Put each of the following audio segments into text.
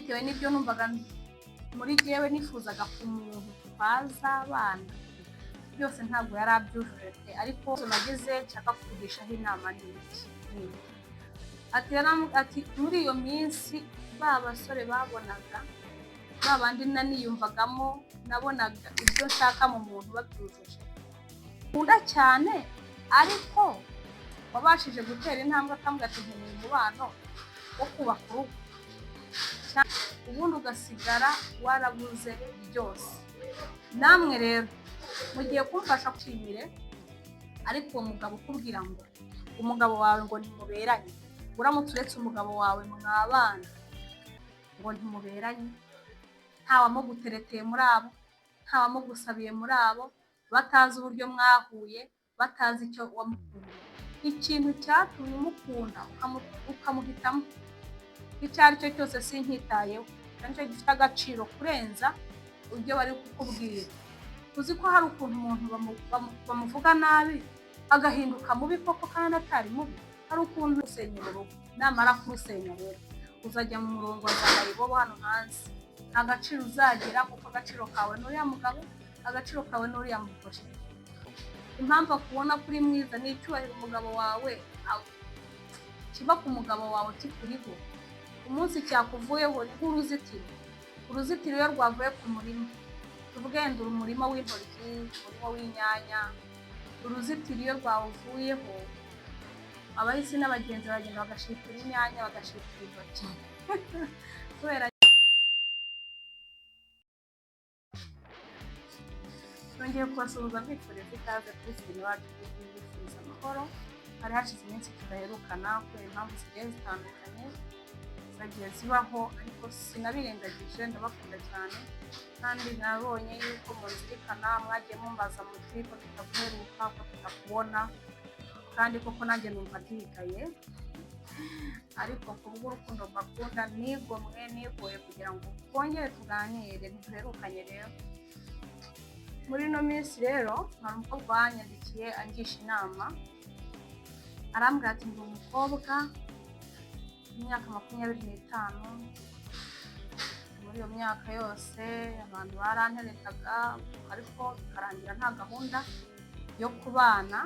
Bitewe n'ibyo numvaga muri jyewe nifuzaga ku muntu twazabana, byose ntabwo yari abyujuje pe. Ariko nagize nshaka kukugishaho inama ni iki? Ni iki? Ati ati muri iyo minsi ba basore babonaga, ba bandi naniyumvagamo, nabonaga ibyo nshaka mu muntu babyujuje, nkunda cyane, ariko wabashije gutera intambwe akambwira ati: "Nkeneye umubano wo kubaka urugo," ubundi ugasigara warabuze byose. Namwe rero mugiye kumfasha kwimire. Ariko uwo mugabo ukubwira ngo umugabo wawe ngo ntimuberanye, uramutse uretse umugabo wawe mwabana ngo ntimuberanye, ntawamugutereteye muri abo, ntawamugusabiye muri abo, batazi uburyo mwahuye, batazi icyo wamukundiye, ikintu cyatumye umukunda ukamuhitamo, icyo ari cyo cyose sinkitayeho, nicyo gifite agaciro kurenza ibyo bari kukubwira. Uzi ko hari ukuntu umuntu bamuvuga nabi agahinduka mubi koko kandi atari mubi? Hari ukuntu usenya urugo, namara kurusenya rero uzajya mu murongo wa za mayibobo hano hanze. Nta gaciro uzagira, kuko agaciro kawe n'uriya mugabo, agaciro kawe n'uriya mugore. Impamvu akubona kuri mwiza ni icyubahiro umugabo wawe kiba ku mugabo wawe kikuriho. Umunsi cyakuvuyeho ni nk'uruzitiro. Uruzitiro iyo rwavuye ku murima, tuvuge wenda umurima w'intoryi, umurima w'inyanya, uruzitiro iyo rwawuvuyeho, abahisi n'abagenzi baragenda bagashipura inyanya, bagashipura intoryi, kubera. Nongeye kubasuhuza, mbifuriza ikaze kuri Filime Iwacu TV, mbifuriza amahoro. Hari hashize iminsi tudaherukana kubera impamvu zigiye zitandukanye zagiye zibaho, ariko sinabirengagije. Ndabakunda cyane kandi nabonye yuko munzirikana. Mwagiye mumbaza muti: "Ko tutaguheruka, ko tutakubona?" Kandi koko nanjye numva ndigaye, ariko kubw'urukundo mbakunda nigomwe, nigoye kugira ngo twongere tuganire. Ntiduherukanye rero. Muri ino minsi rero hari umukobwa wanyandikiye angisha inama, arambwira ati: "Ndi umukobwa w'imyaka 25. Muri iyo myaka yose abantu baranteretaga, ariko bikarangira nta gahunda yo kubana."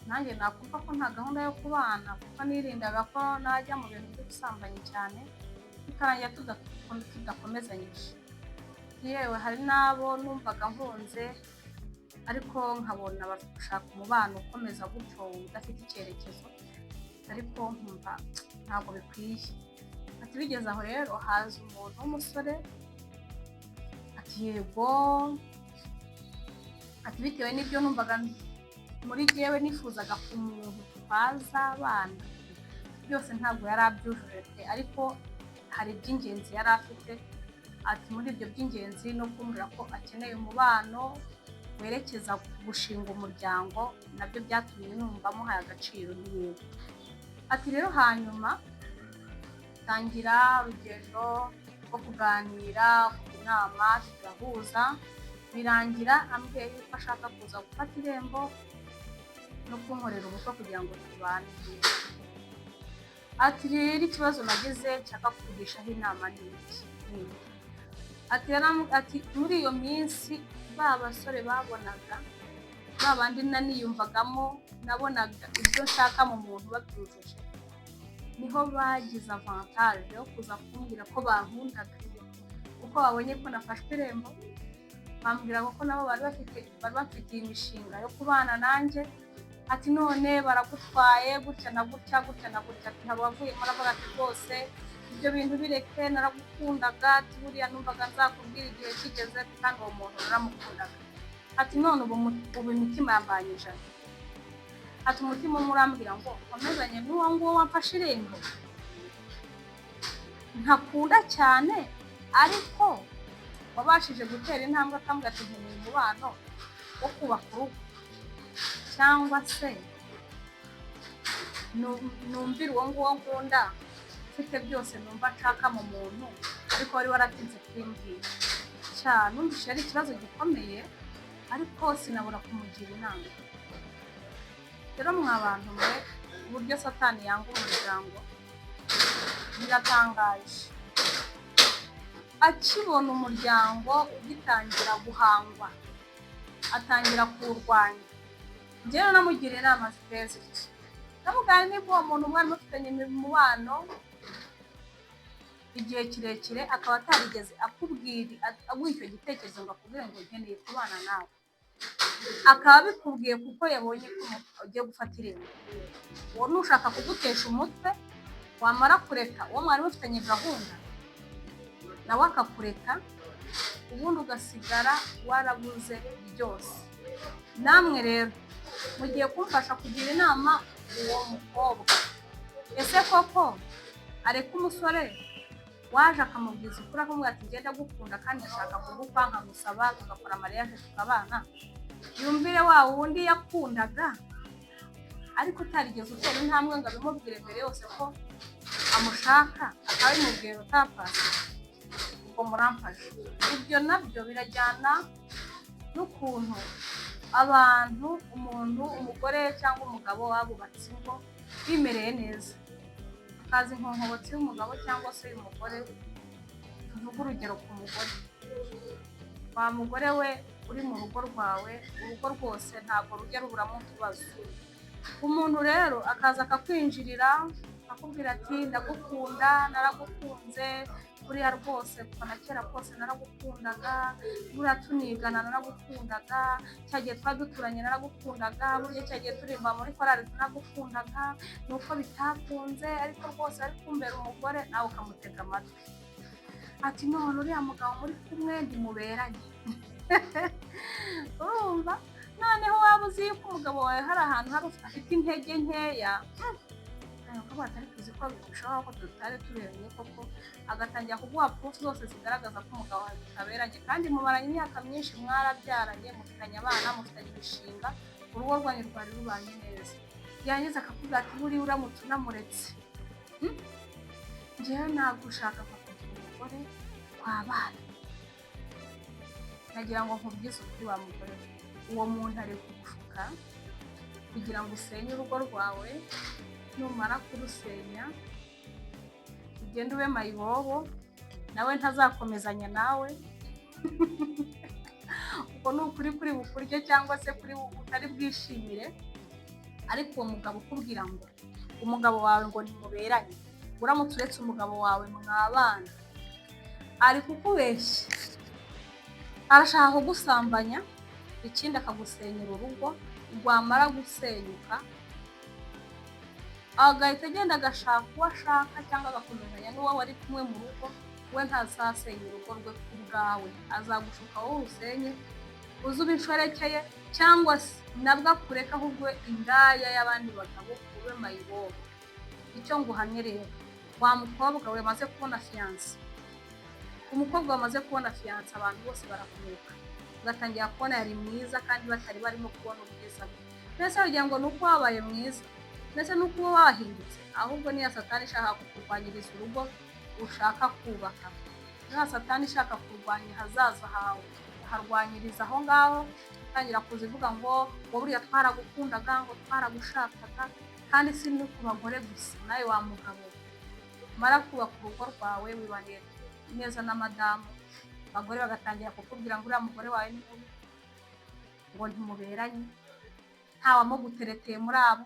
Nanjye nakumva ko nta gahunda yo kubana, kuko nirindaga ko najya mu bintu by'ubusambanyi cyane, bikarangira tudakomezanyije. Yewe, hari n'abo numvaga nkunze, ariko nkabona bashaka umubano ukomeza gutyo udafite icyerekezo, ariko nkumva ntabwo bikwiye. Ati: "Bigeze aho rero haza umuntu w'umusore." Ati: "Yego." Ati: "Bitewe n'ibyo numvaga muri jyewe nifuzaga ku muntu twazabana, byose ntabwo yari abyujuje pe, ariko hari iby'ingenzi yari afite." Ati: "Muri ibyo by'ingenzi no kumbwira ko akeneye umubano werekeza ku gushinga umuryango, nabyo byatumye numva muhaye agaciro." Ni yego. Ati: "Rero hanyuma tangira urugendo rwo kuganira ku inama, turahuza, birangira ambwiye yuko ashaka kuza gufata irembo no kunkorera ubukwe kugira ngo tubane." Ati: "Rero ikibazo nagize nshaka kukugishaho inama ni iki? Ni iki?" Ati: "Muri iyo minsi ba basore babonaga, ba bandi naniyumvagamo, nabonaga ibyo nshaka mu muntu babyujuje, niho bagize avantage yo kuza kumbwira ko bankundaga, kuko babonye ko nafashwe irembo. Bambwira ko nabo bari bafitiye imishinga yo kubana nanjye." Ati: "None baragutwaye gutya na gutya, gutya na gutya." Ati: "Hari uwavuyemo aravuga ati: 'Rwose ibyo bintu bireke, naragukundaga.' Ati: 'Buriya numvaga nzakubwira igihe kigeze, kandi uwo muntu naramukundaga.' Ati: 'None ubu imitima yambanye 100.' Ati: 'Umutima umwe urambwira ngo nkomezanye n'uwo nguwo wamfashe irembo ntakunda cyane, ariko wabashije gutera intambwe akambwira ati: nkeneye umubano wo kubaka urugo, cyangwa se numvire uwo nguwo nkunda, ufite byose numva nshaka mu muntu, ariko wari waratinze kubimbwira.' Cyane numvise ari ikibazo gikomeye, ariko sinabura kumugira inama." Rero mwa bantu mwe, uburyo Satani yanga umuryango biratangaje. Akibona umuryango ugitangira guhangwa, atangira kuwurwanya. Njyewe namugira inama ziteye zitya, ndamubwira niba uwo muntu mwari mufitanye umubano igihe kirekire, akaba atarigeze akubwira, aguha icyo gitekerezo ngo akubwire ngo nkeneye kubana nawe, akaba abikubwiye kuko yabonye ko ugiye gufata irembo, uwo nushaka kugutesha umutwe. Wamara kureka uwo mwari mufitanye gahunda, nawe akakureka, ubundi ugasigara warabuze byose. Namwe rero mugiye kumfasha kugira inama uwo mukobwa. Ese koko areke umusore waje akamubwiza ukuri, akamubwira ati ngenda gukunda kandi ndashaka kugukwa, nkagusaba tugakora mariage tukabana, yumvire wa wundi yakundaga ariko utarigeze utera intambwe ngo abimubwire mbere yose ko amushaka, akaba abimubwira utapasi? Ubwo muramfasha. Ibyo nabyo birajyana n'ukuntu abantu, umuntu, umugore cyangwa umugabo babubatse ingo bimereye neza, hakaza inkonkobotsi y'umugabo cyangwa se y'umugore. Tuvuge urugero ku mugore. Wa mugore we uri mu rugo rwawe, urugo rwose ntabwo rujya ruburamo utubazo. Umuntu rero akaza akakwinjirira, akakubwira ati ndagukunda, naragukunze buriya rwose, kuva na kera kose naragukundaga, buriya tunigana naragukundaga, cya gihe twari duturanye naragukundaga, burya cya gihe turirimba muri korali naragukundaga, ni uko bitakunze, ariko rwose ari kumbera umugore. Nawe ukamutega amatwi, ati none uriya mugabo muri kumwe ntimuberanye. Urumva noneho waba uzi yuko umugabo wawe hari ahantu hari afite intege nkeya, ukavuga ati ariko uzi ko bishoboka ko tutari tuberanye koko, agatangira kuguha proof zose zigaragaza ko umugabo wawe mutaberanye, kandi mumaranye imyaka myinshi, mwarabyaranye, mufitanye abana, mufitanye imishinga, urugo rwanyu rwari rubanye neza. Yarangiza akakubwira ati buriya uramutse unamuretse, njyewe nagushaka nkakugira umugore twabana. Nagira ngo nkubwize ukuri wa mugore we, uwo muntu ari kugushuka kugira ngo usenye urugo rwawe. Numara kurusenya ugende ube mayibobo, nawe ntazakomezanya nawe. Ubwo ni ukuri kuri bukurye cyangwa se kuri utari bwishimire. Ariko uwo mugabo ukubwira ngo umugabo wawe ngo ntimuberanye, uramutse uretse umugabo wawe mwabana, ari kukubeshya. Arashaka kugusambanya, ikindi akagusenyera urugo. Rwamara gusenyuka agahita agenda agashaka uwo ashaka cyangwa agakomezanya n'uwo wari kumwe mu rugo. We ntazasenya urugo rwe ku bwawe, azagushuka wowe urusenye, uze ube inshoreke ye, cyangwa se nabwo akureka ahubwo indaya y'abandi bagabo, ube mayibobo. Icyo nguhamye rero, wa mukobwa we wamaze kubona fiancé, umukobwa wamaze kubona fiancé, abantu bose barakunuka, ugatangira kubona yari mwiza kandi batari barimo kubona ubwiza bwe. Mbese wagira ngo ni uko wabaye mwiza, mbese ni uko uba wahindutse? Ahubwo niya Satani ishaka kukurwanyiriza urugo ushaka kubaka, niya Satani ishaka kurwanya ahazaza hawe, uharwanyiriza aho ngaho, utangira kuza ivuga ngo ngo buriya twaragukundaga, ngo twaragushakaga. Kandi si no ku bagore gusa, nawe wa mugabo mara kubaka urugo rwawe, wibaniye neza na madamu, abagore bagatangira kukubwira ngo uriya mugore wawe ni mubi, ngo ntimuberanye. Ntawamugutereteye muri abo,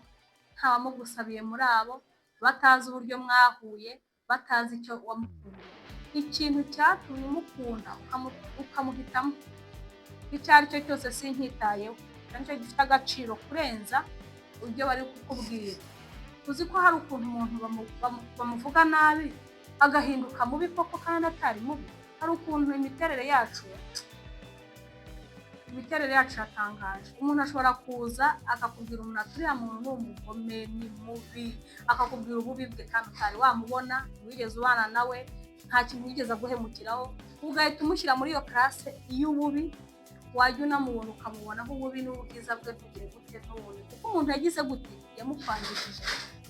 ntawamugusabiye muri abo, batazi uburyo mwahuye, batazi icyo wamukundiye. Ikintu cyatumye umukunda ukamuhitamo, icyo ari cyo cyose sinkitayeho, nicyo gifite agaciro kurenza ibyo bari kukubwira. Uzi ko hari ukuntu umuntu bamuvuga nabi agahinduka mubi koko kandi atari mubi? Hari ukuntu imiterere yacu iratangaje. Umuntu ashobora kuza akakubwira umuntu ati uriya muntu ni umugome, ni mubi, akakubwira ububi bwe kandi utari wamubona, wigeze ubana nawe, nta kintu wigeze aguhemukiraho, ugahita umushyira muri iyo classe y'ububi. Wajya unamubona ukamubonaho ububi n'ubwiza bwe, ntugire gute, ntubone, kuko umuntu yagize gute, yamukwangishije.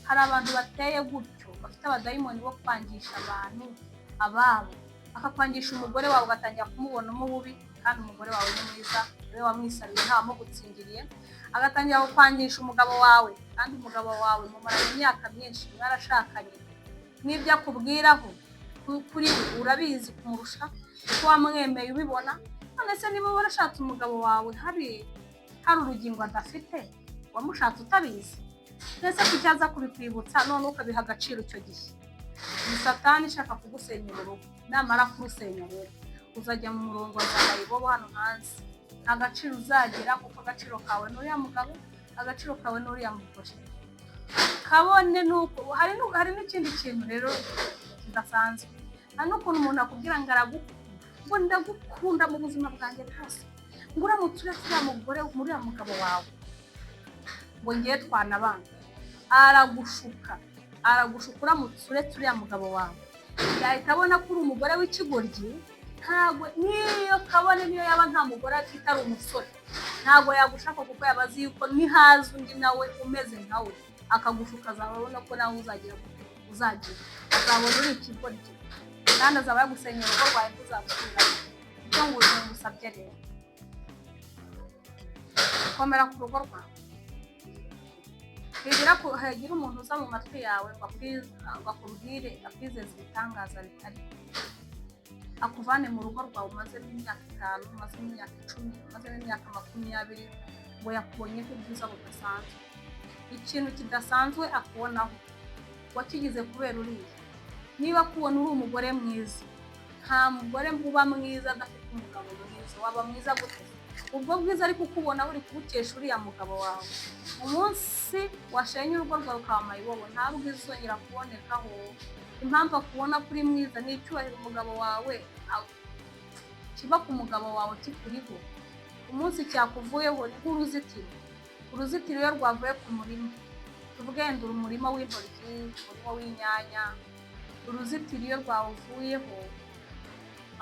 Hari abantu bateye gutyo, bafite abadayimoni bo kwangisha abantu ababo, akakwangisha umugore wawe, ugatangira kumubonamo ububi kandi umugore wawe ni mwiza, niwe wamwisabiye, ntawamugutsindiriye. Agatangira kukwangisha umugabo wawe kandi umugabo wawe mumaranye imyaka myinshi, mwarashakanye, n'ibyo akubwiraho Kuri we urabizi kumurusha kuko wamwemeye ubibona. None se niba warashatse umugabo wawe hari urugingo adafite, wamushatse utabizi? Mbese kuki aza kubikwibutsa none ukabiha agaciro icyo gihe? Ni Satani ishaka kugusenyera urugo. Namara kurusenya rero, uzajya mu murongo wa za mayibobo hano hanze. Nta gaciro uzagira, kuko agaciro kawe ni uriya mugabo, agaciro kawe ni uriya mugore. Kabone nuko hari n'ikindi kintu rero kidasanzwe. Hari n'ukuntu umuntu akubwira ngo aragukunda, ngo ndagukunda mu buzima bwanjye bwose, ngo uramutse uretse uriya mugore, muri uriya mugabo wawe, ngo ngiye twanabana. Aragushuka, aragushuka. Uramutse uretse uriya mugabo wawe, yahita abona ko uri umugore w'ikigoryi. Ntabwo niyo kabone niyo yaba nta mugore afite, ari umusore, ntabwo yagushaka, kuko yaba azi yuko nihaza undi nawe umeze nkawe akagushuka, azaba abona ko nawe uzagira uzagira, azabona uri ikigoryi, kandi azaba yagusenyera urugo rwawe, ntuzasubiramo. Icyo ngusabye rero, komera ku rugo rwawe. Hagira umuntu uza mu matwi yawe ngo akubwire, akwizeze ibitangaza bitari, akuvane mu rugo rwawe umazemo imyaka 5, umazemo imyaka 10, umazemo imyaka 20, ngo yakubonyeho ubwiza budasanzwe. Ikintu kidasanzwe akubonaho wakigize kubera uriya. Niba akubona uri umugore mwiza, nta mugore uba mwiza adafite umugabo mwiza. Waba mwiza gute? Ubwo bwiza ariko ukubona uri kubukesha uriya mugabo wawe. Umunsi washenye urugo rwawe ukaba mayibobo, nta bwiza uzongera kubonekaho. Impamvu akubona ko uri mwiza ni icyubahiro umugabo wawe kiba ku mugabo wawe kikuriho. Umunsi cyakuvuyeho, ni nk'uruzitiro. Uruzitiro iyo rwavuye ku murima, tuvuge wenda umurima w'intoryi, umurima w'inyanya, uruzitiro iyo rwawuvuyeho,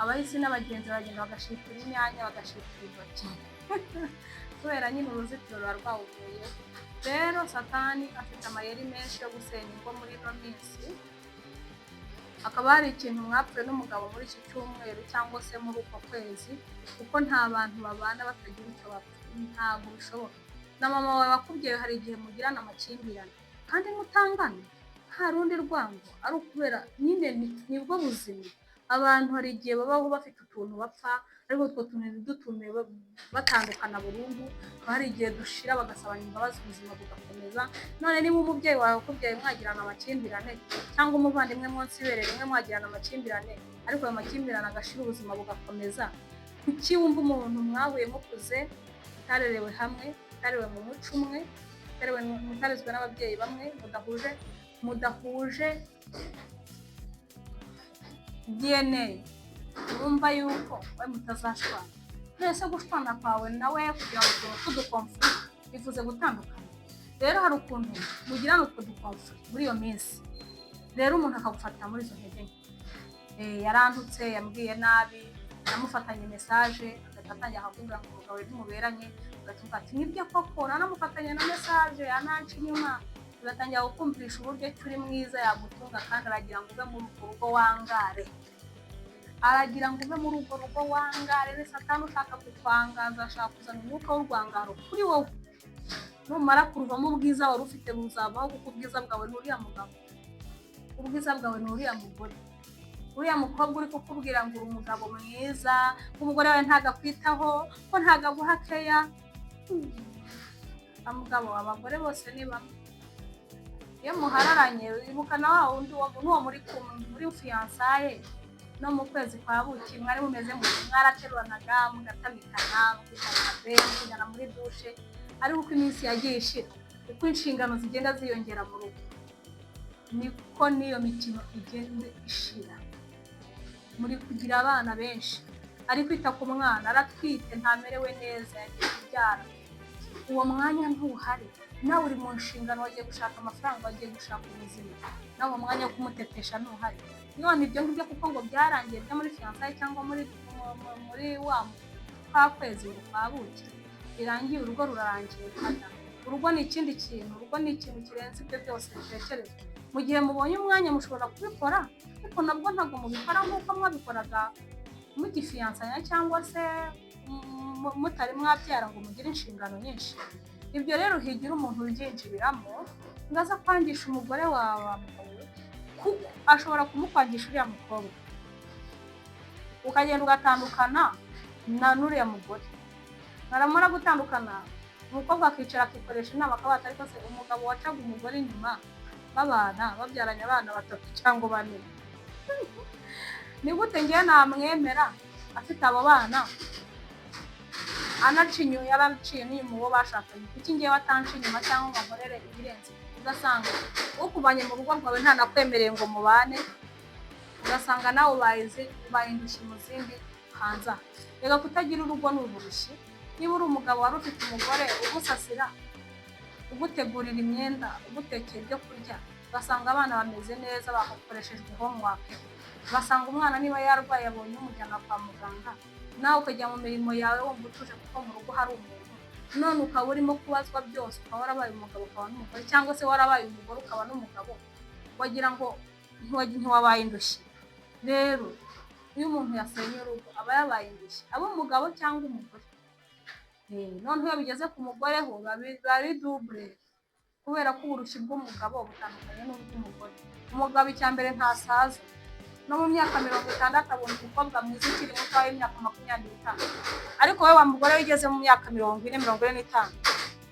abahisi n'abagenzi baragenda bagashipura inyanya, bagashipura intoryi, kubera nyine uruzitiro ruba rwawuvuyeho. Rero Satani afite amayeri menshi yo gusenya ingo muri ino minsi. Hakaba hari ikintu mwapfuye n'umugabo muri iki cyumweru cyangwa se muri uko kwezi, kuko nta bantu babana batagira icyo bapfa, ntabwo bishoboka. Na mama wawe wakubwiye, hari igihe mugirana amakimbirane kandi mutangana, nta rundi rwango, ari ukubera nyine nibwo buzima. Abantu hari igihe babaho bafite utuntu bapfa, ariko utwo tuntu ntidutume batandukana burundu. Hari igihe dushira bagasabana imbabazi, ubuzima bugakomeza. None niba umubyeyi wawe ukubyaye mwagirana amakimbirane, cyangwa umuvandimwe munsi ibere rimwe mwagirana amakimbirane, ariko ayo makimbirane agashira, ubuzima bugakomeza, kuki wumva umuntu mwahuye mukuze, mutarerewe hamwe, mutarerewe mu muco umwe, mutarezwe n'ababyeyi bamwe, mudahuje DNA, wumva yuko we mutazashwana? Mbese gushwana kwawe nawe kugira ngo utuntu tw'udu conflit bivuze gutandukana? Rero hari ukuntu mugirana utwo du conflit muri iyo minsi, rero umuntu akagufata muri izo ntege nke. Yarantutse, yambwiye nabi, namufatanye message, agahita atangira akakubwira ngo umugabo ntimuberanye, ugahita ati nibyo koko, nanamufatanye na message, yananca inyuma. Ugatangira kukumvisha uburyo ki uri mwiza yagutunga, kandi aragira ngo uve muri urwo rugo wangare, aragira ngo uve muri urwo rugo wangare. Ni Satani ushaka kukwangaza, ashaka kuzana umwuka w'urwangaro kuri wowe. Numara kuruvamo, ubwiza wari ufite buzavaho, kuko ubwiza bwawe ni uriya mugabo, ubwiza bwawe ni uriya mugore. Uriya mukobwa uri kukubwira ngo uri umugabo mwiza, umugore wawe ntabwo akwitaho, ko ntabwo aguha keya. Mugabo, abagore bose ni bamwe. Iyo muhararanye, ibuka na wa wundi n'uwo muri kumwe muri fiançailles no mu kwezi kwa buki, mwari mumeze mute? Mwarateruranaga, mugatamikana, mukitana be, mukijyana muri douche. Ariko uko iminsi yagiye ishira, uko inshingano zigenda ziyongera mu rugo, niko n'iyo mikino igenda ishira. Muri kugira abana benshi, ari kwita ku mwana, aratwite, ntamerewe neza, yagiye kubyara, uwo mwanya ntuhari. Nawe uri mu nshingano, wagiye gushaka amafaranga, wagiye gushaka ubuzima, nawe uwo mwanya wo kumutetesha ntuhari. None ibyo ngibyo kuko ngo byarangiye byo muri fiançailles cyangwa muri wa kwa kwezi ngo kwa buki birangiye, urugo rurarangiye? Kada, urugo ni ikindi kintu, urugo ni ikintu kirenze ibyo byose bitekerezwa. Mu gihe mubonye umwanya mushobora kubikora, ariko nabwo ntabwo mubikora nk'uko mwabikoraga mugifiyansanya cyangwa se mutari mwabyara ngo mugire inshingano nyinshi. Ibyo rero higira umuntu ubyinjiriramo ngo aze kwangisha umugore wawe, wa mugabo we. Kuko ashobora kumukwangisha uriya mukobwa, ukagenda ugatandukana na n'uriya mugore. Mwaramara gutandukana, umukobwa akicara akikoresha inama, akaba ati: "Ariko se umugabo wacaga umugore inyuma, babana, babyaranye abana batatu cyangwa bane, ni gute ngewe namwemera afite abo bana, anaca inyuma, yaraciye n'inyuma uwo bashakanye? Kuki ngewe atanca inyuma cyangwa ngo ankorere ibirenze?" Ugasanga ukuvanye mu rugo rwawe ntanakwemereye ngo mubane, ugasanga nawe ubaye indushyi mu zindi hanze aha. Reka, kutagira urugo ni uburushyi. Niba uri umugabo wari ufite umugore ugusasira, ugutegurira imyenda, ugutekera ibyo kurya, ugasanga abana bameze neza, bakoreshejwe homework, ugasanga umwana niba yarwaye abonye umujyana kwa muganga, nawe ukajya mu mirimo yawe wumva utuje kuko mu rugo hari umuntu, none ukaba urimo kubazwa byose, ukaba warabaye umugabo ukaba n'umugore, cyangwa se warabaye umugore ukaba n'umugabo, wagira ngo ntiwabaye indushyi? Rero iyo umuntu yasenye urugo aba yabaye indushyi, aba umugabo cyangwa umugore. Noneho iyo bigeze ku mugore ho biba ari double, kubera ko uburushyi bw'umugabo butandukanye n'ubw'umugore. Umugabo icya mbere ntasaza, no mu myaka 60 abona umukobwa mwiza ukiri muto w'imyaka 25. Ariko wowe wa mugore we ugeze mu myaka 40, 45,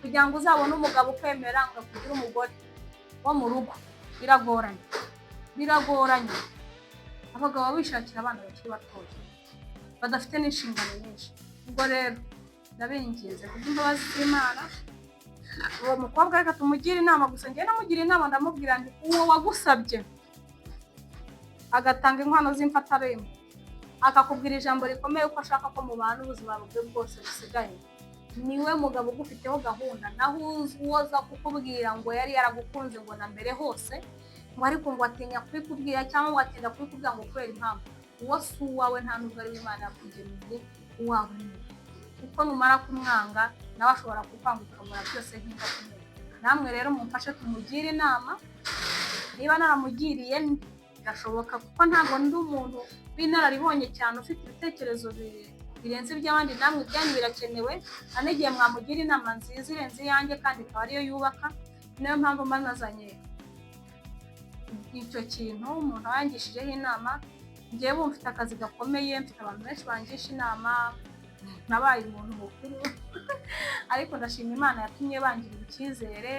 kugira ngo uzabone umugabo ukwemera ngo akugire umugore wo mu rugo biragoranye, biragoranye. Abagabo baba bishakira abana bakiri batoya badafite n'inshingano nyinshi. Ubwo rero ndabinginze kubw'imbabazi z'Imana, uwo mukobwa reka tumugire inama gusa. Njye namugira inama, ndamubwira nti: "Uwo wagusabye, agatanga inkwano z'imfatarembo, akakubwira ijambo rikomeye ko ashaka ko mubana ubuzima bwe bwose busigaye, niwe mugabo ugufiteho gahunda. Naho uwoza kukubwira ngo yari yaragukunze ngo na mbere hose, ngo ariko ngo atinya kubikubwira cyangwa ngo atinda kubikubwira ngo kubera impamvu, uwo si uwawe, nta nubwo ari we Imana yakugeneye. Uwawe ni uwe." Kuko numara kumwanga nawe ashobora kukwanga, ukamura byose nk'indakumira. Namwe rero mumfashe tumugire inama. Niba naramugiriye birashoboka, kuko ntabwo ndi umuntu w'inararibonye cyane ufite ibitekerezo birenze iby'abandi. Namwe ibyanyu birakenewe. Nta n'igihe mwamugira inama nziza irenze iyanjye kandi ikaba ariyo yubaka. Niyo mpamvu mba nazanye icyo kintu. Umuntu wangishijeho inama, njyewe ubu mfite akazi gakomeye, mfite abantu benshi bangisha inama. Nabaye umuntu mukuru, ariko ndashima Imana yatumye bangirira icyizere,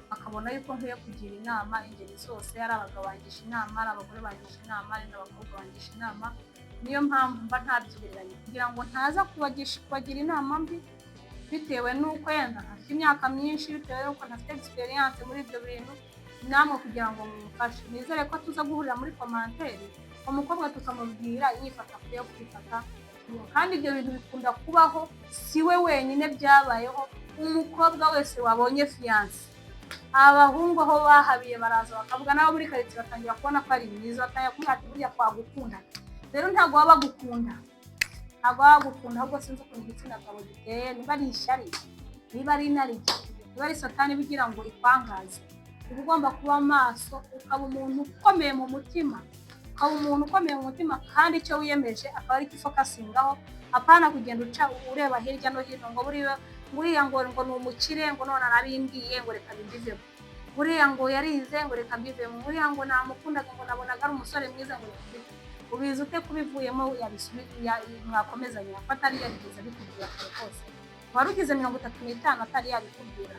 bakabona yuko nkwiye kugira inama ingeri zose, ari abagabo bangisha inama, ari abagore bangisha inama, ari n'abakobwa bangisha inama. Niyo mpamvu mba ntabyihereranye, kugira ngo ntaza kubagira inama mbi bitewe n'uko yenda ntafite imyaka myinshi, bitewe n'uko ntafite experience muri ibyo bintu. Namwe kugira ngo mumufashe, nizere ko tuza guhurira muri commentaire, umukobwa tukamubwira inyifato akwiye kwifata. Kandi ibyo bintu bikunda kubaho, si we wenyine byabayeho. Umukobwa wese wabonye fiancé, abahungu aho bahabiye baraza bakavuga, nabo muri karitsiye batangira kubona ko ari mwiza, batangira kumubwira ati: "Burya twagukunda." Rero ntabwo baba bagukunda, ntabwo baba bagukunda. Ahubwo sinzi ukuntu igitsina gabo giteye, niba ari ishyari, niba ari inarijye, niba ari Satani ibigira ngo ikwangaze. Uba ugomba kuba maso, ukaba umuntu ukomeye mu mutima, ukaba umuntu ukomeye mu mutima, kandi icyo wiyemeje akaba aricyo ufocusingaho, apana kugenda uca ureba hirya no hino ngo buriya nguriya ngo ni umukire, ngo none arabimbwiye, ngo reka mbivemo, buriya ngo yarize, ngo reka mbivemo, buriya ngo namukundaga, ngo nabonaga ari umusore mwiza, ngo reka mbivemo. Ubizi ute kubivuyemo mwakomezanya, ko atari yarigeze abikubwira kare kose? Wari ugize 35 atari yabikubwira,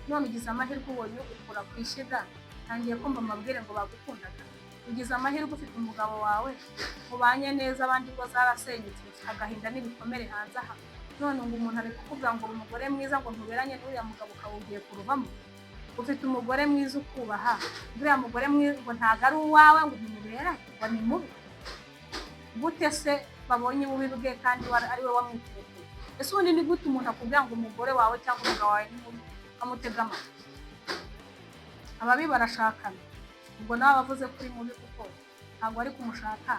none ugize amahirwe ubonye ukura ku ishyiga, ntangiye kumva amabwire ngo bagukundaga. Ugize amahirwe ufite umugabo wawe mubanye neza, abandi ngo zarasenyutse, bafite agahinda n'ibikomere hanze aha. None ngo umuntu ari kukubwira ngo uri umugore mwiza, ngo ntuberanye n'uriya mugabo, ukaba ugiye kuruvamo. Ufite umugore mwiza ukubaha, uriya mugore mwiza ngo ntabwo ari uwawe, ngo ntimuberanye, ngo ni mubi. Gute se babonye ububi bwe kandi ari we wamwiterekeye? Ese ubundi ni gute umuntu akubwira ngo umugore wawe cyangwa umugabo wawe ni mubi, ukamutega amatwi? Ababi barashakana. Ubwo nawe abavuze ko uri mubi, kuko ntabwo ari kumushaka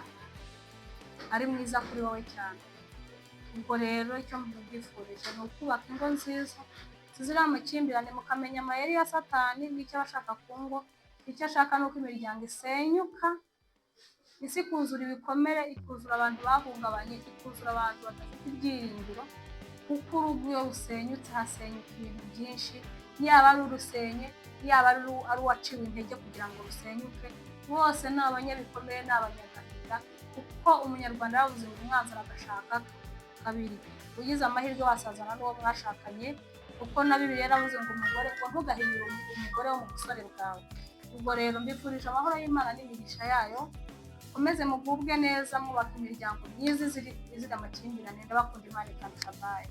ari mwiza kuri wowe cyane. Ubwo rero icyo mbifurije ni ukubaka ingo nziza zizira amakimbirane, mukamenya amayeri ya Satani n'icyo aba ashaka ku ngo. Icyo ashaka ni uko imiryango isenyuka, isi ikuzura ibikomere, ikuzura abantu bahungabanye, ikuzura abantu badafite ibyiringiro. Kuko urugo iyo rusenyutse hasenyuka ibintu byinshi, yaba ari urusenye, yaba ari uwaciwe intege kugira ngo rusenyuke. Bose ni abanyabikomere, ni abanyagahinda, kuko Umunyarwanda yavuze ngo umwanzi aragashaka kabiri. Ugize amahirwe wasazana n'uwo mwashakanye, kuko na Bibiliya yaravuze ngo umugore ngo ntugahinyure umugore wo mu busore bwawe. Ubwo rero mbifurije amahoro y'Imana n'imigisha yayo. Mukomeze mugubwe neza, mwubaka imiryango myiza izira amakimbirane. Ndabakunda, Imana ikandusha. Bye.